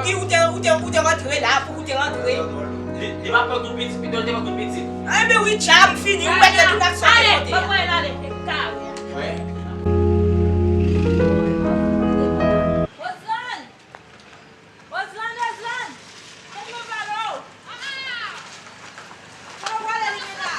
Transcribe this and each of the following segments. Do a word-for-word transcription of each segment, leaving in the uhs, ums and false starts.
Ou te, ou te, ou te rantre la, pou ou te rantre. Li, li pa pran kout pitit, pito l te pran kout pitit. Enben wi, tcha, m fini, ou wè ke tout aksyon te monte. Ale, ban mwen ale, e kare a. Rosann! Rosann, Rosann! Tande m pale w! Kote w prale li menm la?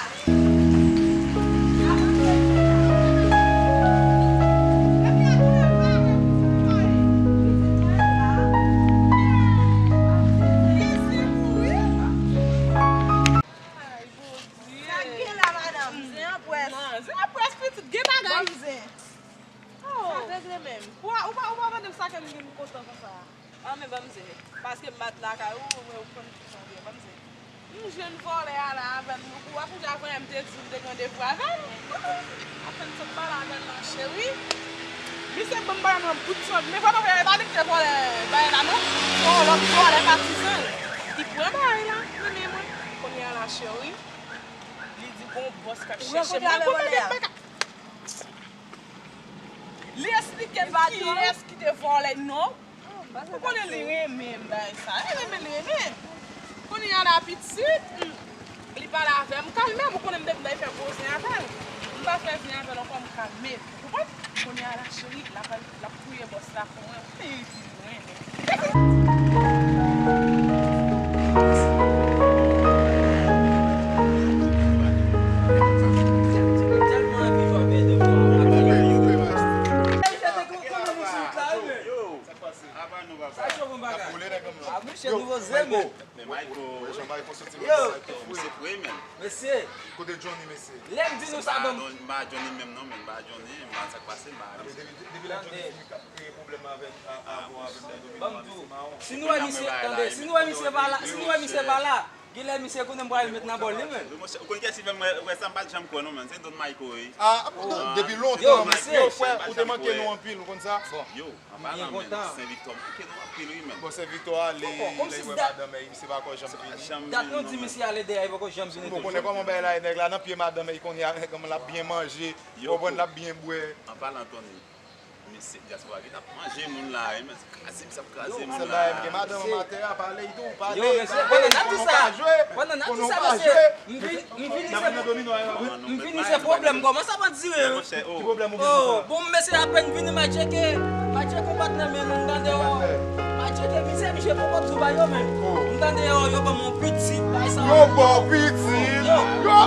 Ay, Bondye. Sa k gen la, madanm? Zen an près. Zen an près, pitit, gen bagay. Ban m zen. Oh. Sa regle menm. Ou pa, ou pa, ou pa mande m sa ke m gen m kontan konsa. An, men ban m zen. Paske m bat lakay ou, mwen ou konn ki jan w ye, ban m zen. M jwenn vòlè a la avè l, nou kou a kounye a, kounye a m te di m te gen randevou avè l. Apèn sot pale avè l la, cheri. Misye ban m bagay nan bout sòt. Men vòlè, pa di m te vòlè bagay la non. Se yon lòt vòlè patizan. Li pran bagay la nan men mwen. Kounye a la, cheri. Li di gon bòs k ap chèche m. Mwen konnen gen bagay. Li esplike m kiyès ki te vòlè non. Ou konnen li renmen m bay sa. Li renmen, li renmen. Kounye a la pitit, hmm, li pale avè m, m kalme m. Ou konnen m depi m ta fè gwo zen avè l. M pa fè zen avè l ankò, m kalme m. Ou konprann? Kounye a la cheri, l ap, l ap touye bòs la pou mwen. Wi, pi lwen. Yo, sa k pase? Apa nou, papa? Sa cho bon bagay. Ap boule nèg anm lan. Ah, misye nouvo zen, men. Men Mayko. Yo, Mayko soti nan misye fre, men. Mesye. Kote Johnny, mesye? Lè m di nou sa, ban m. M pa Johnny menm non, men m pa Johnny, m pa sa k pase, m pa. Depi, depi lè Johnny fini k ap kreye pwoblèm avè, a, avè, avè Domino, ban m di w. Si nou wè misye, tande, si nou wè misye pa la, si nou wè misye pa la, genlè misye konnen m pral met nan bòl li, men. Wi, monchè, ou konn kiyès ki fè m wè, wè sa, m pa t janm kwè non, men. Se Don Mayko, wi. Ah, depi lontan, yo, frè, ou te manke nou anpil, ou konn sa? Bon. Yo. An palan, men, Sen Viktò manke nou anpil wi, men. Bon, Sen Viktò ale, lè li wè madanm li, misye pa ko janm vini. Dat nou di misye ale dèyè, li poko janm vini toujou. Ou konnen kòman bagay la ye, nèg la nan pye madanm li kounye a, nèg la ap byen manje, ou konprann, l ap byen bwè. An palan, Tony, misye dyaspora ki t ap manje moun la, wi, men se kraze, misye ap kraze moun la. Yo, se bagay m gen madanm an atè a, pale tou, pale, pale, konnen w pa jwe, konnen w pa jwe. M vin, m vin isit, m vin isit, pwoblèm kòmanse ap andire. Ki pwoblèm ou gen? Oh, bon, mesye apèn vini, m a tcheke, m a tcheke yon patnè, men m tande yo, m a tcheke misye, misye poko di w ba yo, men m tande yo, yo ban m yon pitit, bay sa. Yo ba w pitit? Yo,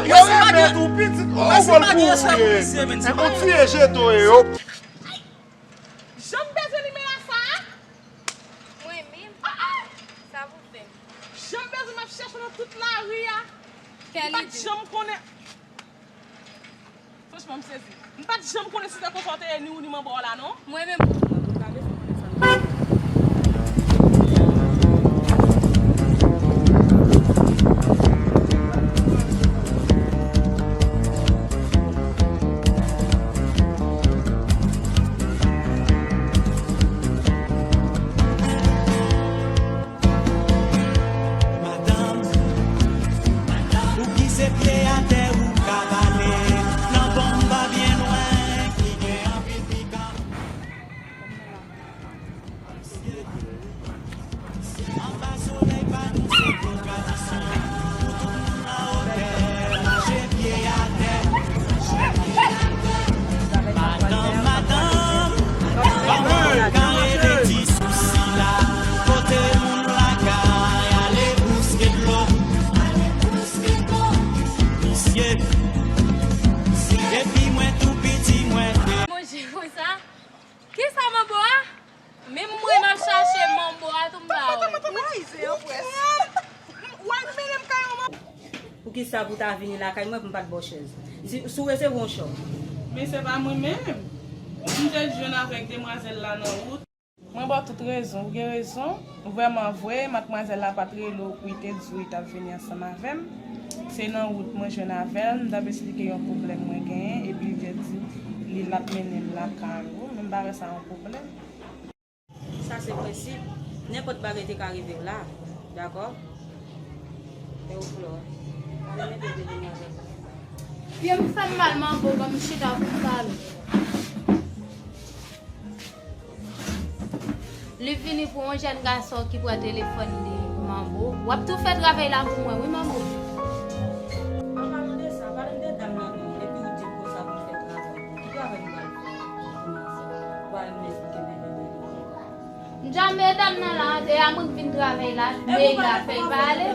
yo renmen tou pitit. Oh, ou vòl kouri. Ou tiye jete yo. Jan m bezwen limela sa a? Mwen menm? Ah, ah! Sa pou fè m? Jan m bezwen m ap chèche w nan tout lari a. M pa t janm konnen. Franchman, m sezi. M pa t janm konnen si se konsa w te ye, ni ou ni manman w la, non. Mwen menm tou, mwen pa bezwen konnen sa non. Madanm, ou ki se pye atè ou ka pale, nan bon m pa byen lwen, ki gen anpil pikan. Anba solèy pa nou se pwokaransyon, pou tout moun nan otè, mache pye atè. Madanm, madanm, kòman w ka rete ti sou sila? Pote moun lakay, ale bouske dlo. Misye, epi mwen tou piti mwen te. Manje konsa? Kisa manbo a? Menm mwen m ap chache manbo a tou m pa wè. Poukisa pou w ta vini lakay mwen pou m pa t ba w chèz? Si, si w resevwa yon chòk. Men se pa mwen menm. M te jwenn avèk demwazèl la nan wout. Mwen ba w tout rezon, ou gen rezon. Vrèman vre, madmwazèl la pa t rele w pou li te di w li t ap vini ansanm avè m. Se nan wout mwen jwenn avè l, m t ap esplike yon pwoblèm mwen genyen, epi li te di li l ap mennen m lakay ou, men m pa wè sa yon pwoblèm. Sa se prensip. Nenpòt bagay te ka rive w la. Dakò? E ou, Flora? Mwen mete de demwazèl. Pye m fè m mal, manbo, ban m chita pou m pale. Li vini pou yon jèn gason ki pran telefòn li, Manbo. W ap tou fè travay la pou mwen, wi, Manbo. An palan de sa, pale m de dam nan non, epi ou di m konsa pou l fè travay pou ki travay m pral fè pou manzè? Ou pale m de esplike m de travay li. M di a medam nan la, e a mwen k vin travay la, men la fè l pale.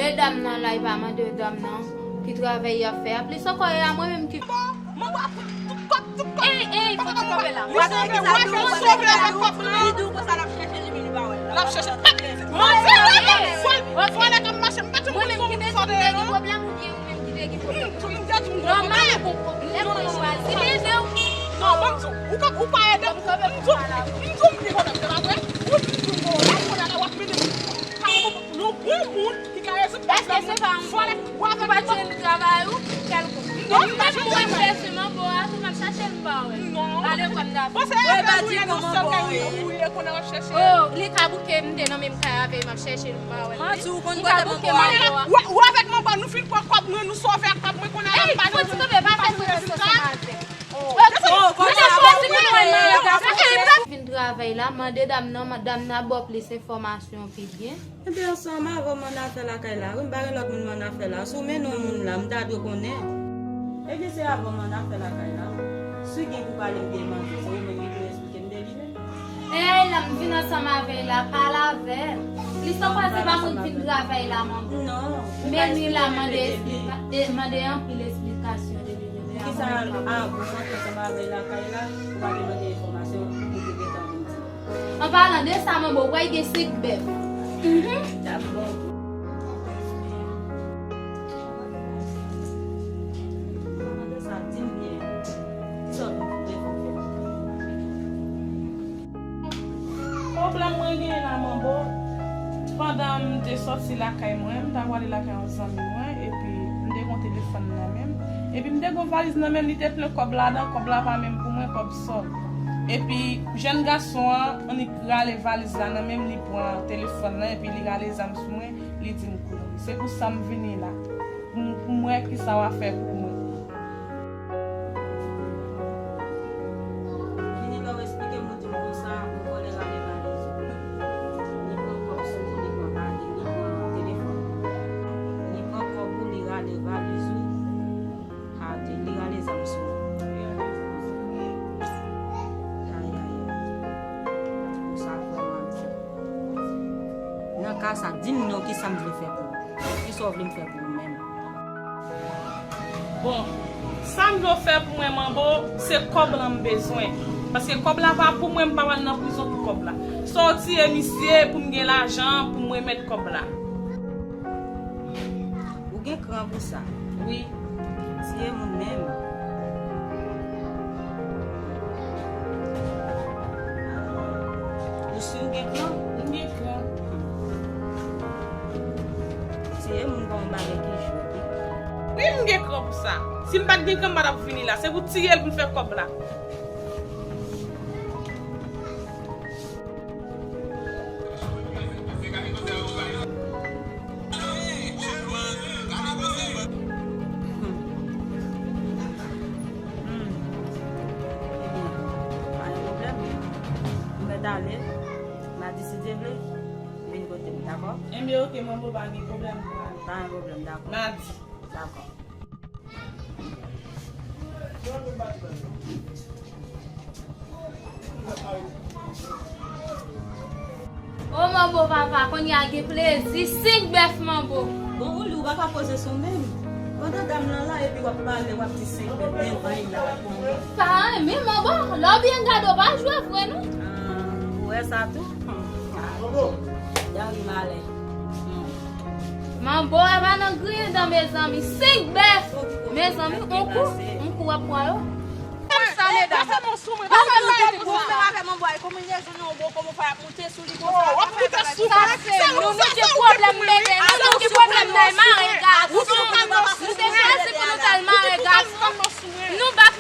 Medam nan la, e pa mande dam nan ki travay y ap fè a. Plis ankò, e a mwen menm ki. Ey, ey, fò ti kanpe la. Li di w konsa l ap chèche li, men li pa wè l. L ap chèche. Manti, vòlè k ap mache, m pa t konn si w sòde non. Mwen menm ki te di m te gen pwoblèm oubyen ou menm ki te gen pwoblèm? Nòmal, ou gon pwoblèm, mwen chwazi m ede w. Non, ban m di w, ou ka, ou pa ede m. M di w, m di w m gen pwoblèm, se pa vre? Ou di m di w gon pwoblèm, kounye a la w ap mennen m yon bon moun ki ka rezoud pwoblèm nan. Èske se pa yon vòlè? Ou pa tchwe m travay ou kèlkonk. Non, m pa tchwe travay. Menm mwen m chèche Manbo a tou, m ap chache l m pa wè l. Non. Ale kwè m dapre. Bon, se efè ou ye, non, sèl kay ou ye, ou ye kounye a w ap chèche. Oh, li ka bouke m te nan menm kay avè l, m ap chèche l m pa wè l. Manti, ou konn kote Manbo a ye? Ou avèk Manbo a, nou fin pran kòb nou, nou sove ak kòb mwen kounye a l ap pale. Ey, fò ti kanpe, pa fè sou rezo sa. Oh, kounye a chwazi pou mwen nan. Vin travay la, mande dam nan, dam nan ba w plis enfòmasyon pi byen. Ebyen, ansanm avè w m ann afè lakay la, wi, m pa gen lòt moun m ann afè la. Si w mennen yon moun la, m ta dwe konnen. Ebyen, se avè w m ann afè lakay la. Si gen pou pale m gen manje, se ou menm ki dwe esplike m de li menm. Ey, la m vin ansanm avè l la, pale avè l. Li sanble se pa mwen k vin travay la, manbo. Non. Men li la mande esplika-, e, mande anpil esplikasyon de li menm. Poukisa avè w antre ansanm avè l lakay la, ou pa te mande enfòmasyon pou te gentan vin di? An palan de sa, manbo, w wè gen senk bèf. Mhm. Dabò. An palan de sa, di m byen. Kisa w vle fè? Pwoblèm mwen genyen la, manbo, pandan m te sòti lakay mwen, m ta prale lakay yon zanmi mwen, epi m te gen yon telefòn nan men m, epi m te gen yon valiz nan men m, li te plen kòb ladan, kòb la pa menm pou mwen, kòb sòl. Epi jèn gason an annik rale valiz la nan men m, li pran telefòn nan, epi li rale zam sou mwen, li di m kouri. Se pou sa m vini la, pou m, pou m wè kisa w a fè pou mwen. Vini lè w esplike m, ou di m konsa, yon vòlè rale valiz ou. Li pran kòb sou ou, li pran valiz, li pran telefòn. Li pran kòb ou, li rale valiz ou. A, li rale zam sou ou. Ay, ay, ay. Ou sa vrèman di. Nan ka sa, di m non, kisa m dwe fè pou ou? Kisa w vle m fè pou ou menm? Bon, sa m vle w fè pou mwen, manbo, se kòb lan m bezwen. Paske kòb la pa pou mwen, m pa pral nan prizon pou kòb la. Swa w tiye misye pou m gen lajan pou m remèt kòb la. Ou gen kran pou sa? Wi. Tiye moun menm. Ou si w gen kran? M gen kran. Tiye moun pa yon bagay ki jwèt, wi. Wi, m gen kran pou sa. Si m pa t gen kran, m pa t ap vini la. Se pou tiye l pou m fè kòb la. Hmm. Ebyen, pa gen pwoblèm. Ou mèt ale. Madi, si Dye vle, vin kote m, dakò? Enben, oke, manbo, pa gen pwoblèm. Pa gen pwoblèm, dakò. Madi. Dakò. O manbo papa, kounye a gen plezi, senk bèf manbo. Bon, ou li, ou pa ka poze sou menm. Pandan dam lan la, epi w ap pale, w ap di senk bèf, men vay la. Pa renmen manbo, lè w byen gade, w pa jwe vre non. Ah, ou wè sa tou? Manbo. Gari malè. Manbo a pa nan griyen dan, mezanmi. Senk bèf! Mezanmi, on kou, on kou w ap pran yo. Sa, medam. Pase men w sou mwen, pase men w sou mwen. Ou menm avè manbo a, e konbinezon nan yon bon, kòman w fè ap moute sou li konsa? W ap moute sou mwen. Sa se nou, nou gen pwoblèm bebe, nou, nou gen pwoblèm nan mare gason. Nou te chwazi pou nou t al mare gason. Nou bat.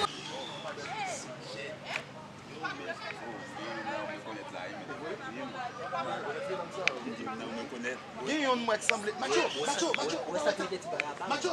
Gen yonn mwen k sanble. Macho, macho, macho, macho.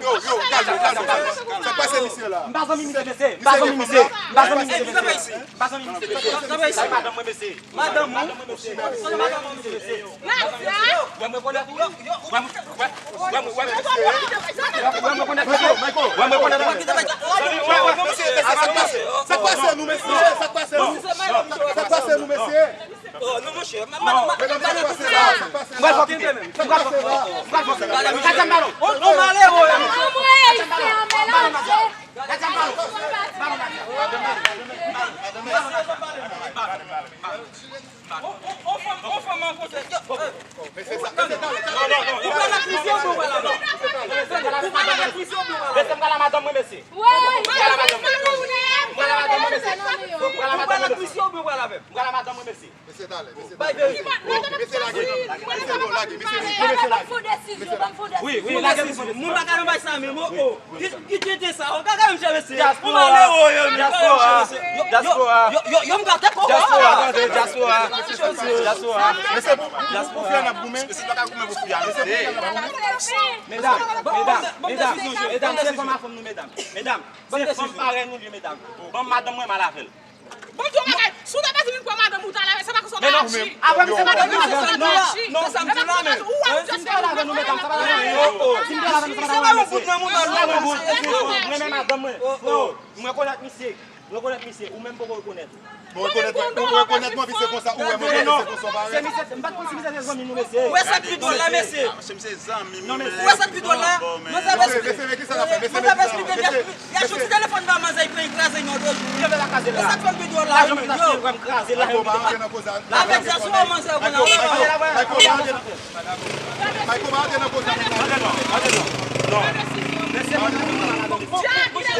Yo, yo, kalme, kalme, kalme. Sa k pase, mesye la? M pa zanmi misye, mesye. M pa zanmi misye. M pa zanmi misye, mesye. M pa zanmi misye, mesye. Sa madanm mwen, mesye. Madanm ou? Madanm mwen, mesye. Wè m rekonèt ou. Wè m, wè m, wè m, wè m rekonèt misye. Wè m rekonèt misye. Wè m rekonèt misye. Sa k pase? Sa k pase nou, mesye? Sa k pase nou? Sa k pase nou, mesye? Oh, non, monchè. Medam, sa k pase la? Sa k pase la? Mwen fò kite menm. Sa k pase la? Sa k pase la? Gade m balon. On, on malere. Anmwey, se anmèlanse. Gade m balon. Balon, balon. On, on, on fanm, on fanm an konsèy. Yo, eh. Mesye, sa, mesye, talè, talè. Ou pral ak misye oubyen ou pral avè l? Ou pral ak misye oubyen ou pral avè l? Mesye, m pral ak madanm mwen, mesye. Wi, m pral ak madanm mwen, mesye. M pral ak madanm mwen, mesye. Ou pral ak misye oubyen ou pral avè l? M pral ak madanm mwen, mesye. Mesye, talè, mesye, talè. Bay verite. Mesye, lage, lage, mesye, bon, lage, mesye, mesye, lage. Mesye, lage. Wi, wi, lage, mesye. Moun pa ka nan bay sa menm, oh, oh. Ki, ki tenten sa? Ou ka gade mesye. Diaspora. Ou malere, oh, yo, diaspora. Yo, yo, yo, yo, m gate koko. Diaspora, tande, diaspora. Diaspora. Mesye, pou, pou, pou fi a n ap goumen. Mesye, pa ka goumen pou fi a, mesye. Medam, medam, medam, medam, se fanm a fanm nou, medam. Medam, se fanm parèy nou li ye, medam. Ban m madanm mwen, m al avè l. Bon, di yon bagay, si w ta pati vin pran madanm ou talè, se pa konsa w ta aji. Apre m se madanm ou avè l. Non, non, se sa m di la, men. Si m te al avè nou, medam, sa pa t ap anyen. Si m te al avè nou, sa pa t ap anyen, mesye. Mwen renmen madanm mwen. Freo, m rekonèt misye. M rekonèt misye. Ou menm poko rekonèt. Mwen rekonèt, mwen rekonèt mwen, pi se konsa, ou wè mwen, se konsa, w pa wè. Se misye, m pa t konn si misye se zanmi nou, mesye. Ou wè sa k pi dwòl la, mesye? Mesye, m se zanmi m, men. Ou wè sa k pi dwòl la? Mwen sa vle esplike. Mwen sa vle esplike. Y ap soti telefòn ba manzè, y pran, y kraze yon de jou. Yo vle la kraze la. E sa k fè l pi dwòl la, yo menm, yo. Kraze la, yo. Avèk zè sou manzè, yo konn la. Mayko pa antre nan koze a. Non, non, non. Non. Mesye, mwen, mwen, mwen, mwen, mwen.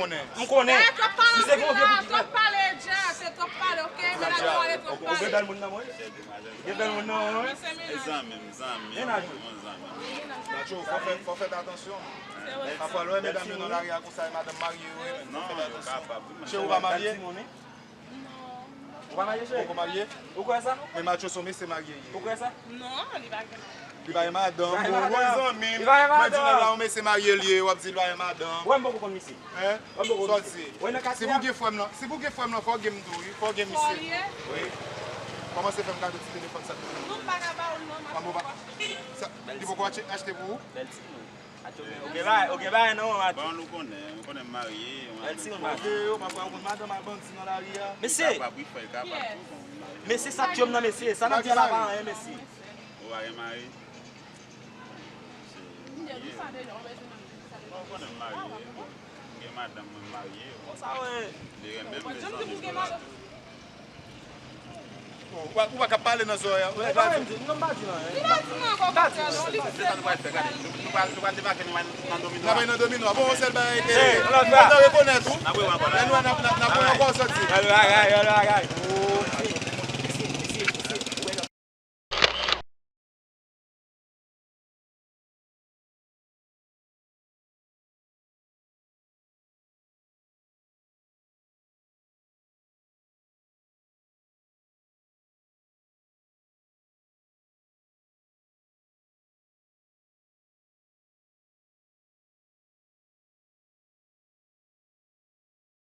konnen. M konnen. Misye gen yon vye bouch. Twòp pale, Dja, se twòp pale, oke? Medam yo ale twòp pale. Ou gen bèl moun nan mwen. Ou gen bèl moun nan mwen. Zanmi m, zanmi m. Zanmi m. Nacho, fò fè, fò fè atansyon. Pafwa lè w wè medam yo nan lari a konsa, e madanm marye yo ye. Fò fè atansyon. Cheri, ou pa marye? Ou pa marye, cheri? Ou poko marye? Ou kwè sa? Men Matcho se yon mesye marye li ye. Ou kwè sa? Non, li pa gen madanm. Li pa gen madanm. Bon, bon, zanmi m. Li pa gen madanm. Mwen di nèg la yon mesye marye li ye, w ap di li pa gen madanm. Wè, m poko konn misye. Hein? Sa w di? Si pou gen frè m lan, si pou gen frè m lan, fò w gen m tou, wi. Fò w gen misye. Wi. Kòmanse fè m kado ti telefòn sa tou. Non, m pa ka ba w l non, m ap. Sa, li poko achte, achte pou ou? Bèl timoun. Ou gen bagay, ou gen bagay non, Matthew. Bon, nou konnen, nou konnen m marye. Lè ti moun marye. Yo, pafwa yo konn madanm ak bandi nan lari a. Mesye, kapab, wi, frè, kapab. Mesye, sa tchòm nan, mesye, sa n ap di a la pa anyen, mesye. Ou pa gen mari? Bon, ou konnen m marye, bon. M gen madanm, mwen marye. Bon, sa wè. Li renmen m, mezanmi. Ou pa, ou pa ka pale nan zòrèy a. Ou pa di, non, m pa di anyen. Li pa di nan kòkòt la, non, li fè. Se sa nou pral fè, gade. Nou, nou pral, nou pral debake, nou pral nan domino a. N ap nan domino a. Bon, sèl bagay ke, n ap rekonèt ou. N ap rekonèt. Lè nou a, n ap, n ap, n ap wè ankò sòti. Bèl bagay, bèl bagay.